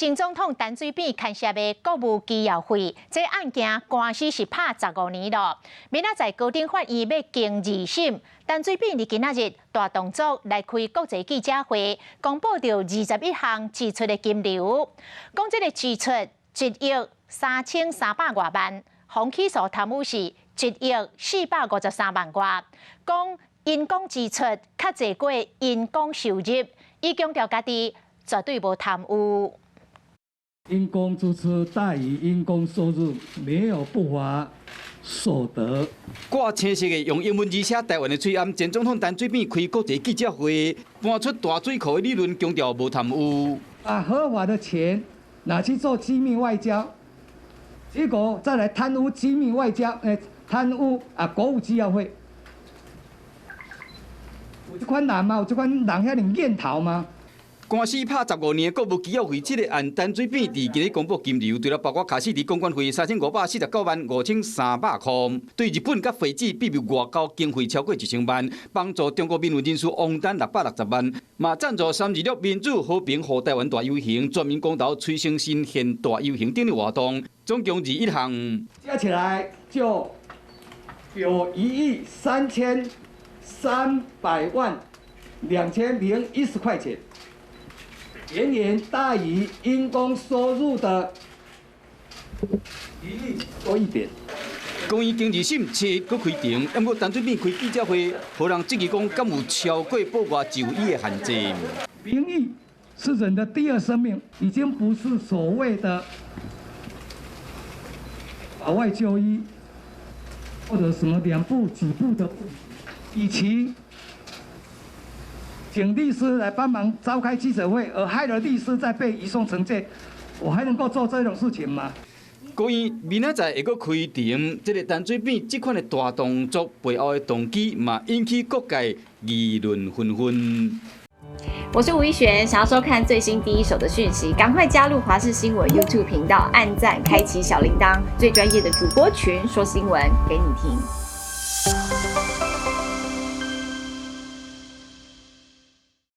前總統陳水扁牽涉的國務機要費，這案件官司是拍十五年咯。明仔載高等法院欲經二審，陳水扁佇今仔日大動作來開國際記者會，公布著21項支出的金流，講這个支出1億3300外萬，予起訴貪污是1億453萬外，講因公支出較濟過因公收入，伊強調家己絕對無貪污。因公支出大於因公收入，沒有不法所得。掛青色的用英文字寫台灣的喙罨，前總統陳水扁開國際記者會，搬出大水庫的理論，強調無貪污。把合法的錢拿去做機密外交，結果再來貪污機密外交，貪污啊國務機要費。有這款人嗎？有這款人遐爾念頭嗎？官司拍十五年，國務機要費這个案，陳水扁佇今日公布金流，除了包括卡士佇公關費35,495,300箍，對日本佮斐濟秘密外交經費超過1000萬，幫助中國民運人士王丹660萬，嘛贊助326民主和平護台灣大遊行、全民公投催生新憲大遊行等的活動，總共21項。加起來就有1億3300萬2010塊錢。遠遠大於因公收入的1億多一點。高院經二審七日閣開庭，毋過陳水扁開記者會，予人質疑講，敢有超過保外就醫的限制？名譽是人的第二生命，已經不是所謂的保外就醫或者什麼兩步幾步的，以及請律師來幫忙召開記者會，而害了律師再被移送懲戒，我還能夠做這種事情嗎？高院明仔載會閣開庭，這个陳水扁這款的大動作背後的動機，嘛引起各界議論紛紛。我是吳一璇，想要收看最新第一手的訊息，趕快加入華視新聞 YouTube 頻道，按讚，開啟小鈴鐺，最專業的主播群說新聞給你聽。